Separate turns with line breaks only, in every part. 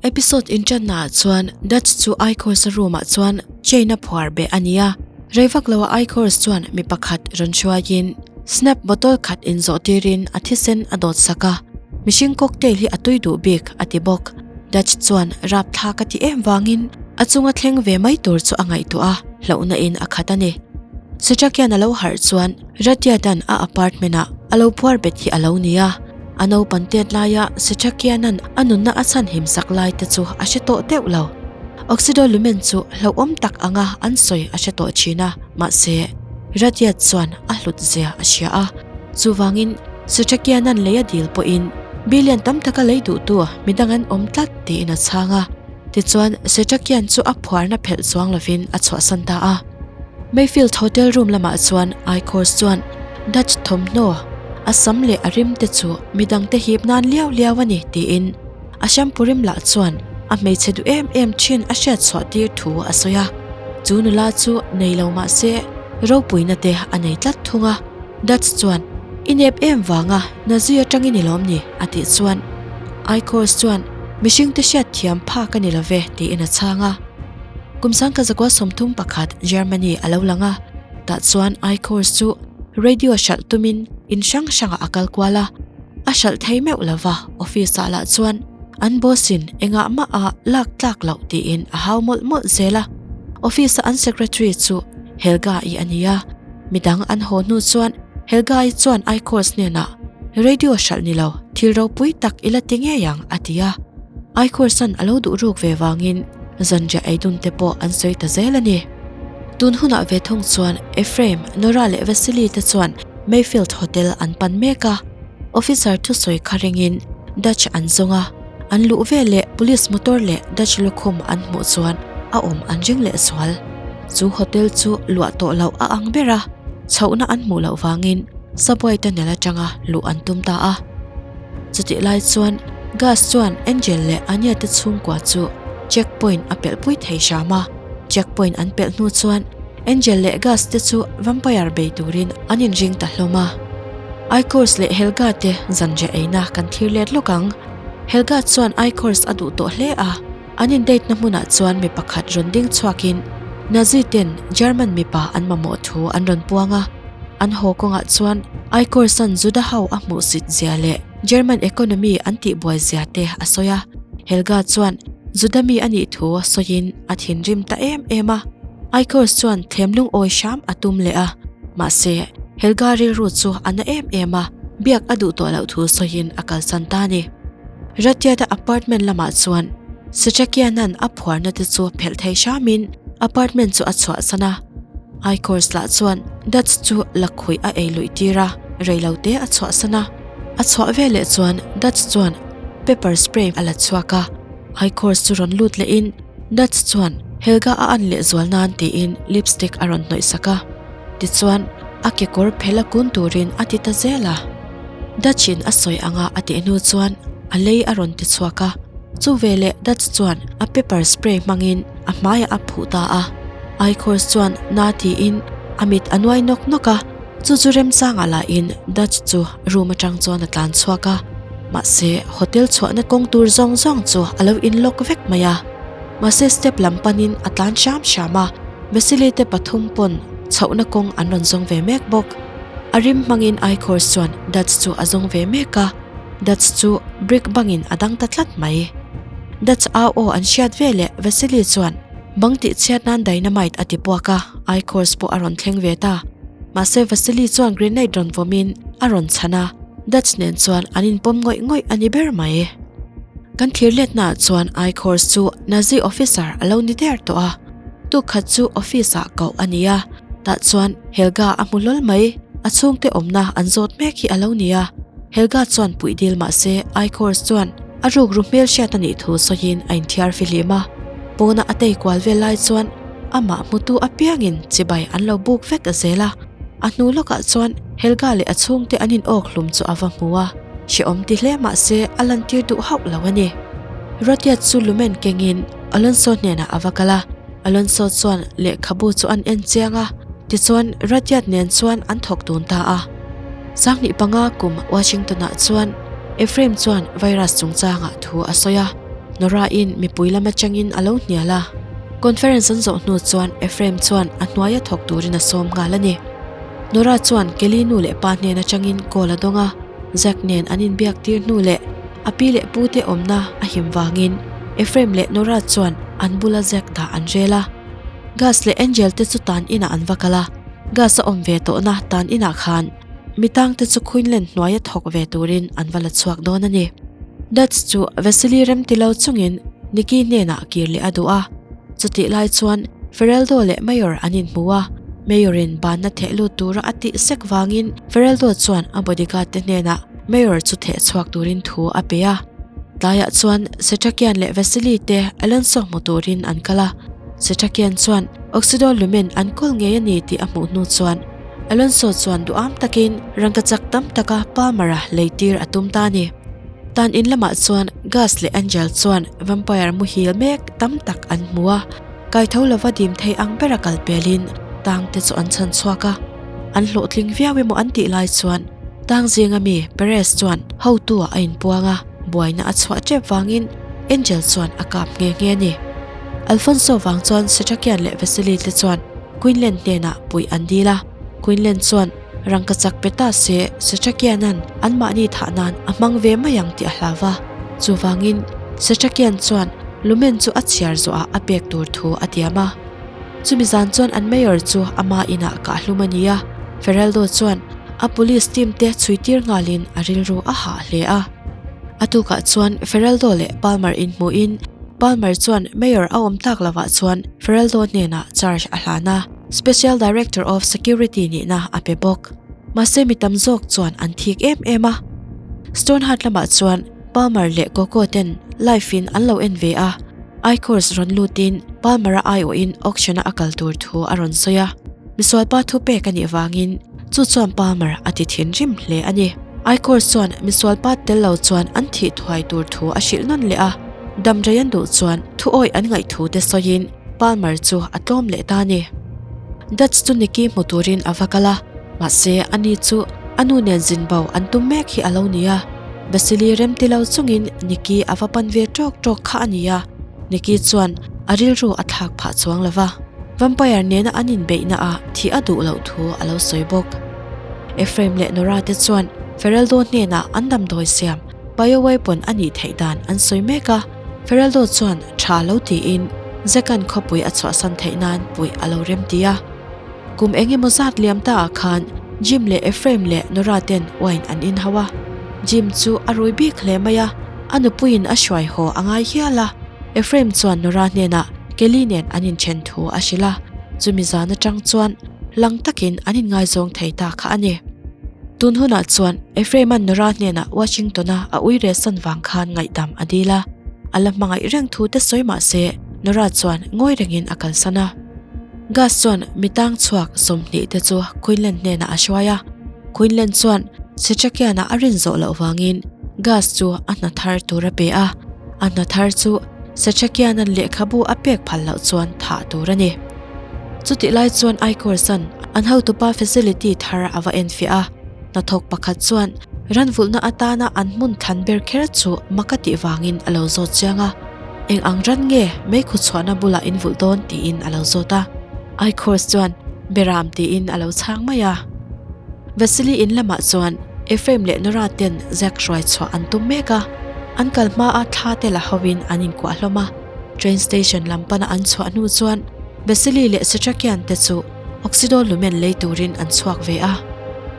Episode inṭanna ah chuan Dutch chu Ichors-a room ah chuan chain a phuar beh a ni a, rei vak lo ah Ichors chuan mi pakhat rawn hruaiin Snap bottle khat inzawh tirin a thisen a dawt sak a, mihring cocktail hi a tui duh bik a ti bawk. Dutch chuan rapthlak a ti em vangin a chunga thleng ve mai tur chu a ngaihtuah a, hlauhna in a khat a ni. Sitrakian a lo harh chuan Ratiatan a apartment ah a lo phuar bet hi a lo ni a, a naupan tet laia Sitrakianan a nunna a chhan him sak lai te chu a hre tawh deuh lo. Oxido lumen chu hlauhawm tak anga an sawi a hre tawh thin a, mahse Ratiat chuan a hlut zia a hria a, chuvangin Sitrakianan lei a dil pawhin billion tam taka lei duhtu midang an awm tlat tiin a chhang a. Tichuan Sitrakian chu a phuarna phelh chuang lovin a chhuahsan ta a. Mayfield Hotel room lamah chuan Ichors chuan Dutch thawmhnaw, a sam leh a rim te chu midangte hip nan liau liau a ni tiin a shampoo rim lah chuan a hmeichhe duh em em thin a hriat chhuah tir thu a sawi a. Chu nula chu nei lo mah se ropuina te a nei tlat thung a. Dutch chuan, I nep em vanga Nazi atangin i lawm ni? a tih chuan Ichors chuan, Mihringte hriat thiam phak a ni lo ve tiin a chhang a. Kum sangka zakua 31 Germany a lo lang a, tah chuan Ichors chu radio hralh tumin in hrang hrangah a kal kual a, a hralh thei meuh lo va, office ah lah chuan an boss in engah mah a lak tlak loh tiin a hau mawlh mawlh zel a, office a an secretary chu Helga i a ni a, midang an haw hnu chuan Helga i chuan Ichors hnenah radio hralh ni lo thil ropui tak i la ti ngei ang a ti a, Ichors an a lo duh ruk ve vangin Zanriah ei dun te pawh an sawi ta zel a ni. Tun hunah ve thung chuan Ephraim, Nora leh Vasily te chuan Mayfield Hotel an pan mek a. Officer thusawi kha ringin Dutch an zawng a, an luh veleh police motor leh Dutch lukhum an hmuh chuan a awm an ring leh zual. Chu hotel chu luah tawh loh a ang ber a, chhohna an hmuh loh vangin subway tunnel atanga luh an tum ta a. Chutih lai chuan Gus chuan Angel leh Anya te chhungkua chu checkpoint a pelh pui thei hram a. Checkpoint an pelh hnu chuan Angel leh Gus te chu vampire bei turin an inring ta hlawm a. Ichors leh Helga te zanriah eina kan thlir let lawk ang. Helga chuan Ichors a duh tawh hle a, an in date na hmunah chuan mi pakhat rawn ding chhuakin Nazi ten German mipa an mamawh thu an rawn puang a. An haw kawngah chuan Ichors-a'n Juda ho a hmuhsit zia leh German economy an tihbuai zia te a sawi a. Helga chuan Juda mi a nih thu sawiin a thinrim ta em em a. Ichors chuan thlem lungawi hram a tum leh a. Mahse, Helga rilru chu a na em em a, biak a duh tawh loh thu sawiin a kalsan ta a ni. Ratiata apartment lamah chuan Sitrakiana'n a phuarna te chu phelh thei hramin apartment chu a chhuahsan a. Ichors lah chuan Dutch chu lakhuih a ei luih tir a, reilote a chhuahsan a. A chhuah veleh chuan Dutch chuan pepper spray a la chhuak a, Ichors chu rawn lut lehin Dutch chuan Helga a an lehzual nan tiin lipstick a rawn hnawih sak a. Tichuan a kekawr phel a kun turin a ti ta zel a. Dutch in a sawi anga a tih hnu chuan a lei a rawn ti chhuak a. Chu veleh Dutch chuan a pepper spray hmangin a hmaiah a phuh ta a. Ichors chuan na tiin a mit a nuai nawk nawk a, chu chu remchangah lahin Dutch chu room atang chuan a tlan chhuak a. Mahse, hotel chhuahna kawng tur zawng zawng chu a lo in lock vek mai a. Mahse step lam panin a tlan hram hram a, Vasily te pathum pawn chhohna kawng an rawn zawng ve mek bawk. A rim hmangin Ichors chuan Dutch chu a zawng ve mek a, Dutch chu brick bangin a dang ta tlat mai. Dutch au aw an hriat veleh Vasily chuan bang tih chhiat nan dynamite a ti puak a, Ichors pawh a rawn thleng ve ta. Mahse Vasily chuan grenade rawn vawmin a rawn chhan a, Dutch nen chuan an inpawm ngawih ngawih a ni ber mai. Kan thlir letnaah chuan Ichors chu Nazi officer a lo ni der tawh a, tukhat chu office ah koh a ni a, tah chuan Helga a hmu hlawl mai, a chhungte awmna an zawt mek hi a lo ni a. Helga chuan puih dil mah se Ichors chuan a rukru hmel hriat a nih thu sawiin a inthiar fihlim a. Pawna a tei kual vel lai chuan amah hmutu apiangin chibai an lo buk vek zel a. A hnu lawkah chuan Helga leh a chhungte an in awk hlum chu a va hmu a, hrehawm ti hle mah se a lantir duh hauh lo a ni. Ratiat chu lumen kengin Alonso hnenah a va kal a, Alonso chuan lehkhabu chu an en chiang a, tichuan Ratiat nen chuan an thawk dun ta a. 2005 kum Washington-ah chuan Ephraim chuan virus chungchangah thu a sawi a. Nora-in mipui lam atangin a lo hnial a. Conference an zawh hnu chuan Ephraim chuan a hnuaia thawk turin a sawm nghal a ni. Nora chuan Kelly nu leh pa hnen atangin call a dawng a, Zack nen an inbiak tir hnu leh a pi leh pu te awmna a him vangin Ephraim leh Nora chuan an bula Zack dah an rel a. Gus leh Angel te chu tan inah an va kal a, Gus a awm ve tawhna tan inah khan mi tangte chu Quinlan hnuaia thawk ve turin an va la chhuak dawn a ni. Dutch chu Vasily remti lo chungin Nicky hnenah kir leh a duh a, chutih lai chuan Fereldo leh Mayor an inhmu a, Mayor-in banna theh lut tura a tih sek vangin Fereldo chuan a bodyguard te hnenah Mayor chu theh chhuak turin thu a pe a. Tlaiah chuan Setrakian leh Vasily te Alonso hmu turin an kal a, Setrakian chuan Oxido lumen an kawl ngei a ni tih a hmuh hnu chuan Alonso chuan duham takin rangkachak tam taka Palmer-a leitir a tum ta a ni. Tan in lamah chuan Gus leh Angel chuan vampire muhil mek tam tak an hmu a, kaitho lova dim thei ang bera kal pelin tang te chu an chhan chhuak a. An hlawhtling viau emaw an tih lai chuan tang zinga mi Perez chuan hotu-ah a inpuang a, buaina a chhuah tep vangin Angel chuan a kap nghe nghe a ni. Alfonso vang chuan Setrakian leh Vasily te chuan Quinlan hnenah puih an dil a, Quinlan chuan rangkachak pe ta se Setrakianan anmahni thah nan a hmang ve mai ang tih a hlau va. Chuvangin Setrakian chuan lumen chu a chhiar zawhah a pek tur thu a tiam a. Chumi zan chuan an mayor chu ama inah kah hlum a ni a, Feraldo chuan a police team te chhuitir nghalin a rilru a hah hle a. A tukah chuan Feraldo leh Palmer inhmuhin Palmer chuan Mayor a awm tak lovah chuan Feraldo hnenah charge a hlan a, Special Director of Security nihna a pe bawk. Mahse mi tam zawk chuan an thik em em a. Stoneheart lamah chuan Palmer leh Coco ten live in an lo en ve a, I-course rawn lutin Palmer-a aiawhin auction-a a kal tur thu a rawn sawi a. Misualpa thu pek a nih vangin chu chuan Palmer a ti thinrim hle a ni. I-course chuan misualpa tel lo chuan an thih thuai tur thu a hrilh nawn leh a. Damrei an duh chuan thuawih an ngaih thu te sawiin Palmer chu a tlawm leh ta a ni. Dutch chu Nicky hmu turin a va kal a, mahse ani chu a nu nen zin bo an tum mek hi a lo ni a. Vasily remti lo chungin Nicky a va pan ve tawk tawk kha a ni a, Nicky chuan a rilru a thlak phah chuang lo va. Vampire nena an inbeihna ah thih a duh loh thu a lo sawi bawk. Ephraim leh Nora te chuan Feraldo hnenah an damdawi siam Bioweapon a nih theih dan an sawi mek a, Feraldo chuan tha lo tiin Zekan khawpui a chhuahsan theih nan puih a lo rem ti a. Kum eng emaw zat liam ta ah khan Jim leh Ephraim leh Nora ten wine an in ho a. Jim chu a rui bik hle mai a, a nupuiin a hruai haw a ngai hial a. Ephraim chuan Nora hnenah Kelly nen an inthen thu a hrilh a, chumi zan atang chuan lang takin an inngaizawng thei ta kha a ni. Tun hunah chuan Ephraim-a'n Nora hnenah Washington-a a ui reh san vang khan ngaihdam a dil a, a la hmangaih reng thu te sawi mah se Nora chuan ngawi rengin a kalsan a. Gus chuan mi tang chhuak 20 te chu Quinlan hnenah a hruai a, Quinlan chuan Setrakian-a a rin zawh loh vangin Gus chu a hna thar tur a pe a, a hna thar chu Setrakian-a'n lehkhabu a pek phal loh chuan thah tur a ni. Chutih lai chuan Ichorsan an hotupa facility thar a va enfiah a, hnathawk pakhat chuan ranvulhna atana an hmun thlan ber kher chu mak a tih vangin a lo zawt chiang a, eng ang ran nge meikhu chhuahna bulah in vulh dawn tiin a lo zawt a, Ichors chuan Beram tiin a lo chhang mai a. Vasily in lamah chuan Ephraim leh Nora ten Zack hruai chhuah an tum mek a, an kal hmaa thla te la hoin an inkuah hlawm a. Train station lam pana an chhuah hnu chuan Vasily leh Setrakian te chu Oxido lumen lei turin an chhuak ve a.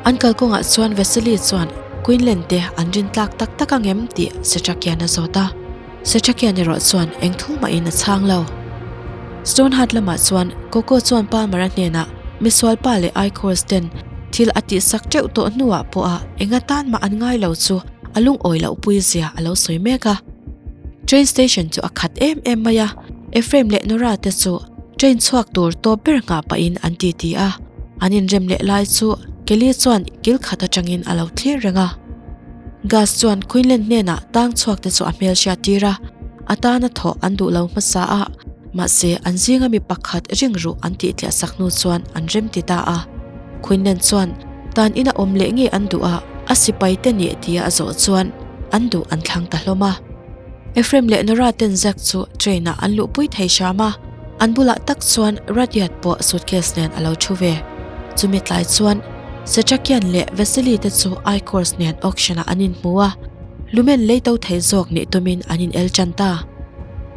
An kalkawngah chuan Vasily chuan Quinlan te an rin tlak tak tak ang em tih Setrakian a zawt a. Setrakian erawh chuan eng thu mahin a chhang lo. Stonehart lamah chuan Coco chuan Palmer-a hnenah misualpa leh Ichors ten thil a tihsak teuh tawh hnuah pawha eng atan mah an ngai lo chu a lungawi loh pui zia a lo sawi mek a. Train station chu a khat em em mai a, Ephraim leh Nora te chu train chhuak tur tawp ber nghah pahin an ti ti a, an inrem leh lai chu Kelly chuan kil khat atangin a lo thlir reng a. Gus chuan Quinlan hnenah tang chhuak te chu a hmel hriat tir a, a tana thawh an duh lo hmasa a, mahse an zinga mi pakhat ring ruh an tih tliah sak hnu chuan an rem ti ta a. Quinlan chuan tan ina awm leh nge an duh a, a sipai te nih tia a zawh chuan an duh an thlang ta hlawm a. Ephraim leh Nora ten Zack chu train ah an luhpui thei hram a, an bulah tak chuan Rudyard pawh suitcase nen a lo thu ve. Chumi tlai chuan Setrakian leh Vasily te chu I-course nen auction ah an inhmu a, lumen lei to thei zawk nih tumin an in el tan ta.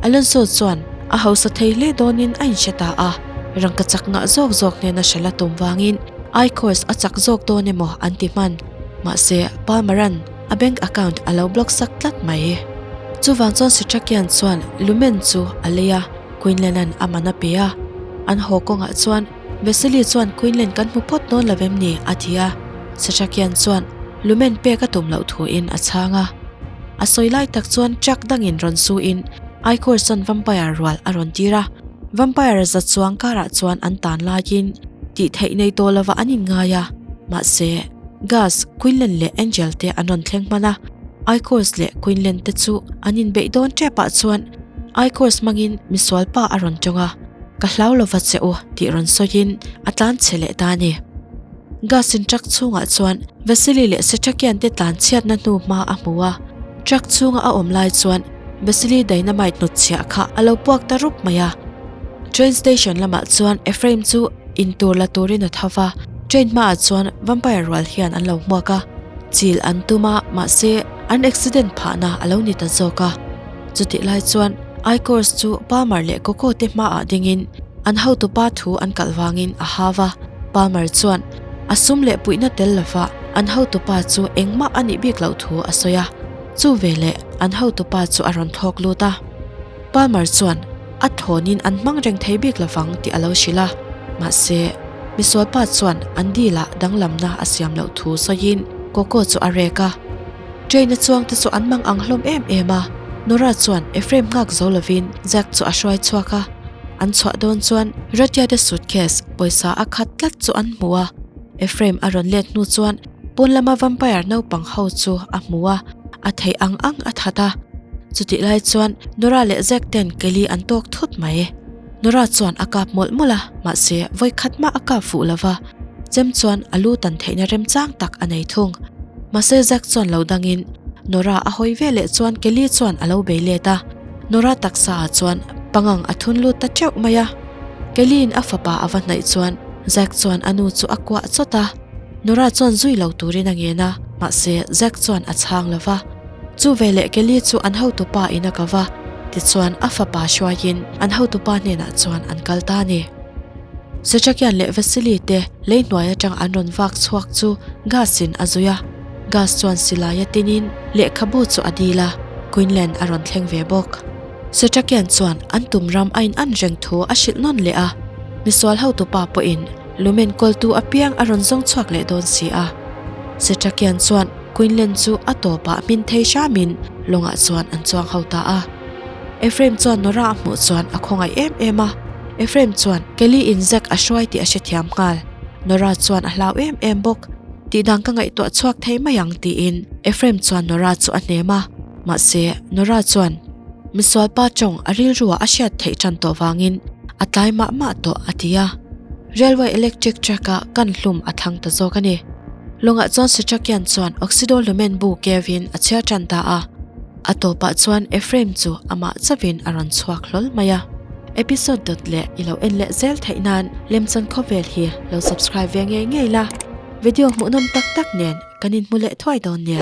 Alonso chuan a hausa thei hle dawnin a inhre ta a, rangka chak ngah zawk zawk hnena hrela tum vangin I-course a chak zawk dawn emaw an ti hman. Mahse, Palmer-a'n a bank account a lo block sak tlat mai. Chuvang chuan Setrakian chuan Lumen chu a lei a, Quinlan-a'n a man a pe a. An haw kawngah chuan Vasily chuan Quinlan kan hmu phawt dawn lo em ni? a ti a. Setrakian chuan Lumen pek a tum loh thuin a chhang a. A sawi lai tak chuan truck dangin rawn suin Aikor chuan vampire rual a rawn tir a. Vampire za chuang karah chuan an tan laiin tih theih nei tawh lova an inngai a. Mahse, Gus, Quinlan leh Angel te an rawn thleng hman a. Aikors leh Quinlan te chu an inbeih dawn tepah chuan Aikors hmangin misualpa a rawn tawng a. Ka hlau lova che u tih rawn sawiin a tlan chhe leh ta a ni. Gas in truck chhungah chuan Vasily leh Setrakian te tlan chhiatna hnu hma a hmu a. Truck chhunga a awm lai chuan Vasily dynamite hnutchhiah kha a lo puak ta rup mai a. Train station lamah chuan Ephraim chu in tur la turin a tho va, train hmaah chuan vampire rual hian an lo hmuak a. Chil an tum a, mahse an accident phahna a lo ni ta zawk a. Chutih lai chuan Aikors chu Palmer leh Coco te hmaah dingin an hotupa thu an kalh vangin a hau a. Palmer chuan a sum leh puihna tel lova an hotupa chu engmah a nih bik loh thu a sawi a. Chu veleh an hotupa chu a rawn thlawk lut a. Palmer chuan a thawnin an hmang reng thei bik lovang tih a lo hrilh a. Mahse, misualpa chuan an deal-ah danglamna a siam loh thu sawiin Coco chu a rek a. Train a chuang te chu an mang ang hlawm em em a, Nora chuan Ephraim nghak zo lovin Zack chu a hruai chhuak a. An chhuah dawn chuan Ratia te suitcase pawisa a khat tlat chu an hmu a. Ephraim a rawn let hnu chuan pawn lama vampire naupang ho chu a hmu a, a theih ang ang a that a. Chutih lai chuan Nora leh Zack ten Kelly an tawk thut mai. Nora chuan a kap mawlh mawlh a, mahse vawikhat mah a kap fuh lova, chem chuan a lu tan theihna remchang tak a nei thung. Mahse Zack chuan lo dangin Nora a hawi ve leh chuan Kelly chuan a lo bei let a, Nora taksa ah chuan pangang a thun lut ta teuh mai a. Kelly-in a fapa a va hnaih chuan Zack chuan a nu chu a kuah chawt a, Nora chuan zui lo turin a ngen a, mahse Zack chuan a chhang lova. Chu veleh Kelly chu an hotupa in a kava, tichuan a fapa hruaiin an hotupa hnenah chuan an kal ta a ni. Setrakian leh Vasily te lei hnuai atang an rawn vak chhuak chu Gas in a zui a, Gas chuan silai a tinin lehkhabu chu a dil a, Quinlan a rawn thleng ve bawk. Setrakian chuan an tum ram a in an reng thu a hrilh nawn leh a, misual hotupa pawhin lumen kawltu apiang a rawn zawng chhuak leh dawn si a. Setrakian chuan Quinlan chu a tawpah hmin thei hramin lawngah chuan an chuang ho ta a. Ephraim chuan Nora a hmuh chuan a khawngaih em em a. Ephraim chuan Kelly in Zack a hruai tih a hrethiam nghal. Nora chuan a hlau em em bawk. Tihdan ka ngaihtuah chhuak thei mai ang tiin Ephraim chuan Nora chu a hnem a. Mahse, Nora chuan misualpa tawng a rilruah a hriat theih tan tawh vangin a tlai mah mah tawh a ti a. Railway electric track-a kan hlum a thlang ta zawk a ni. Lawngah chuan Setrakian chuan Oxidolumen bu kevin a chhiar tan ta a. A tawpah chuan Ephraim chu amah chauhin a rawn chhuak hlawl mai a. Episode dawt leh i lo en leh zel theih nan Lemchan Khawvel hi lo subscribe ve ngei ngei la. Video hmuhnawm tak tak nen kan inhmu leh thuai dawn nia.